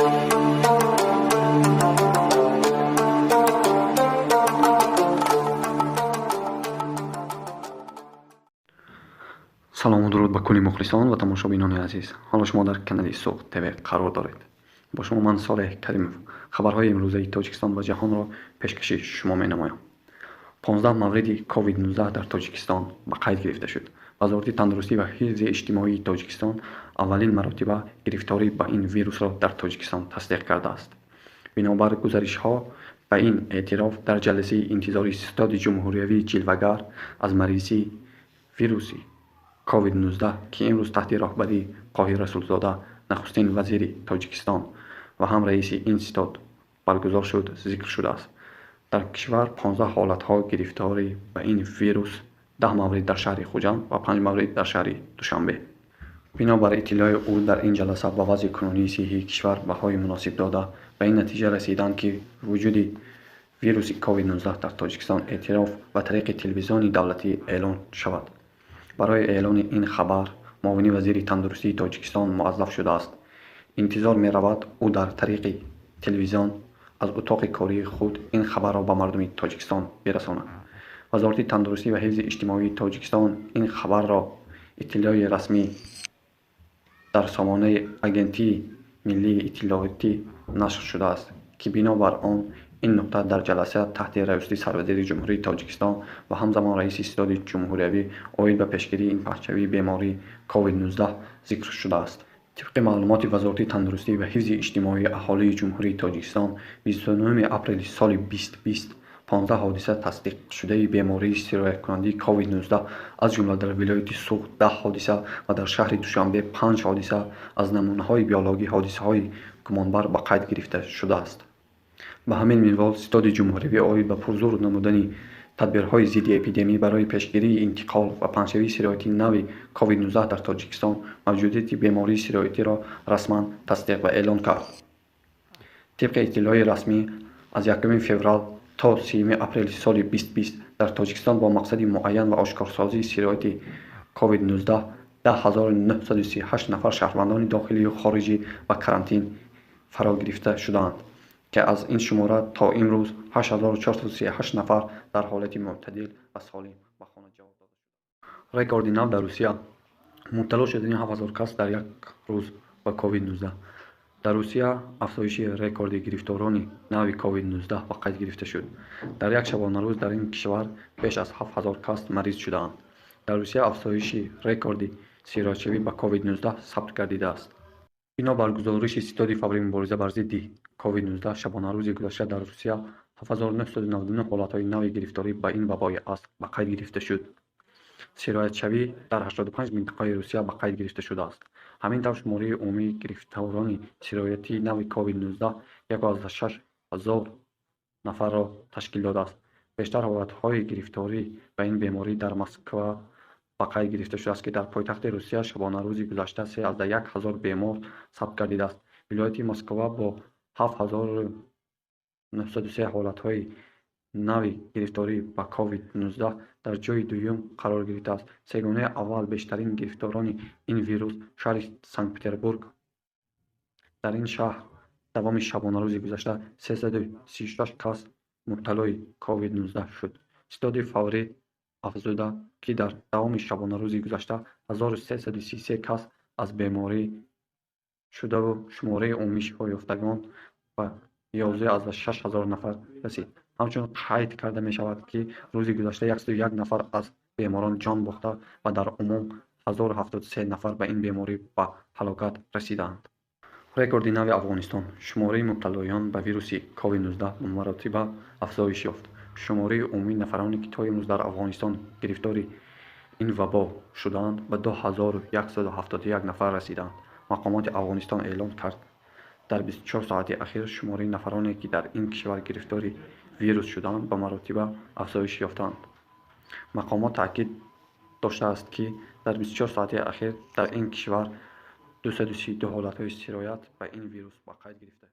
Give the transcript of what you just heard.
Салому дуруд ба кулли мухлисон ва тамошобинони азиз. Ҳоло шумо дар канали Суғд ТВ қарор доред. Бо шумо ман Солеҳ Каримов. Хабарҳои имрӯзаи Тоҷикистон ва ҷаҳонро пешкаши шумо менамоям. 15 мавриди COVID-19 дар Тоҷикистон ба қайд гирифта шуд. Вазорати тандурустӣ ва ҳифзи иҷтимоии Тоҷикистон аввалин маротиба гирифторӣ ба ин вирусро дар Тоҷикистон тасдиқ кардааст. Бинобар гузаришҳо ба ин эътироф дар ҷаласаи интизории Ситоди ҷумҳуриявии ҷилвагар аз маризии вируси COVID-19, ки имрӯз таҳти роҳбарии Қоҳир Расулзода, нахустин вазири Тоҷикистон ва ҳам раиси ин ситод баргузор шуд, зикр шудааст. Дар кишвар 15 ҳолатҳо гирифторӣ ба ин вирус, 10 маврид дар шаҳри Хуҷанд ва 5 маврид дар шаҳри Душанбе. Бинобар иттилои ӯ дар ин ҷаласа ба вазъи кунунии сиҳҳии кишвар баҳои муносиб дода, ба ин натиҷа расиданд, ки вуҷуди вируси COVID-19 дар Тоҷикистон эътироф ба тариқи телевизиони давлатӣ эълон шавад. Барои эълони ин хабар муовини вазири тандурустии Тоҷикистон муаззаф шудааст. Интизор меравад, ӯ дар тариқи телевизион аз утоқи кории худ ин хабарро ба мардуми Тоҷикистон бирасонад. Вазорати тандурустӣ ва ҳифзи иҷтимоии Тоҷикистон ин хабарро иттилои расмӣ дар сомонаи Агентии миллии иттилоотӣ нашр шудааст, ки бинобар он ин нуқта дар ҷаласа таҳти раёсати сарвазири Ҷумҳурии Тоҷикистон ва ҳамзамон раиси Ситоди ҷумҳуриявӣ оид ба пешгирии паҳншавии бемории COVID-19 зикр шудааст. Тибқи маълумоти Вазорати тандурустӣ ва ҳифзи иҷтимоии аҳолии Ҷумҳурии Тоҷикистон, 29 апрели соли 2020 15 ҳодиса тасдиқшудаи бемории сирояткунандаи COVID-19, аз ҷумла дар вилояти Суғд 10 ҳодиса ва дар шаҳри Душанбе 5 ҳодиса аз намунаҳои биологӣ ҳодисаҳои гумонбар ба қайд гирифта шудааст. Ба ҳамин минвол, Ситоди ҷумҳуриявӣ оид ба пурзур намудани тадбирҳои зидди эпидемӣ барои пешгирии интиқол ва паҳншавии сирояти нави COVID-19 дар Тоҷикистон мавҷудияти бемории сироятиро расман тасдиқ ва эълон кард. Тибқи иттилои расмӣ, аз 1 феврал то 30 апрели соли 2020 дар Тоҷикистон бо мақсади муайян ва ошкорсозии сирояти COVID-19 10938 нафар шаҳрвандони дохилию хориҷӣ ба карантин фаро гирифта шудаанд, ки аз ин шумора то имрӯз 8438 нафар дар ҳолати мӯътадил ва солим ба хона ҷавоб дода шуданд. Рекорди нав дар Русия: мубтало шудани 7000 кас дар як рӯз ба COVID-19. Дар Русия афзоиши рекорди гирифторони нави COVID-19 ба қайд гирифта шуд. Дар як шабонарӯз дар ин кишвар беш аз 7000 кас мариз шудаанд. Дар Русия афзоиши рекорди сироятшавӣ ба COVID-19 сабт гардидааст. Бинобар гузориши Ситоди фаврии мубориза бар зидди COVID-19, шабонарӯзи гузашта дар Русия 7999 ҳолатҳои нави гирифторӣ ба ин вабои аср ба қайд гирифта шуд. Сироятшавӣ дар 85 минтақаи Русия ба қайд гирифта шудааст. Ҳамин тавр, шумораи умумии гирифторони сирояти нави COVID-19 1,6 ҳазор нафарро ташкил додааст. Бештар ҳолатҳои гирифторӣ ба ин беморӣ дар Москва ба қайд гирифта шудааст, ки дар пойтахти Русия шабонарӯзи гузашта 3,1 ҳазор бемор сабт гардидааст. Вилояти Москва бо 7903 ҳолатҳои нави гирифторӣ ба COVID-19 дар ҷойи дуюм қарор гирифтааст. Сегонаи аввал бештарин гирифторони ин вирус шаҳри Санкт-Петербург. Дар ин шаҳр давоми шабонарӯзи гузашта 336 кас мубталои COVID-19 шуд. Ситоди фаврӣ афзуда, ки дар давоми шабонарӯзи гузашта 1333 кас аз беморӣ шудаву шумораи умумии шифоёфтагон ба 11,6 ҳазор нафар расид. Ҳамчунин қайд карда мешавад, ки рӯзи гузашта 101 нафар аз беморон ҷон бохта ва дар умум 1073 нафар ба ин беморӣ ба ҳалокат расидаанд. Рекорди нави Афғонистон: шумораи мубталоён ба вируси COVID-19 ба маротиба афзоиш ёфт. Шумораи умумии нафароне, ки то имрӯз дар Афғонистон гирифтори ин вабо шудаанд, ба 2171 нафар расидаанд. Мақомоти Афғонистон эълон кард, дар 24 соати ахир шумораи нафароне, ки дар ин кишвар гирифтори вирус шудаанд, ба маротиба афзоиш ёфтаанд. Мақомот таъкид доштааст, ки дар 24 соати ахир дар ин кишвар 232 ҳолатҳои сироят ба ин вирус ба қайд гирифта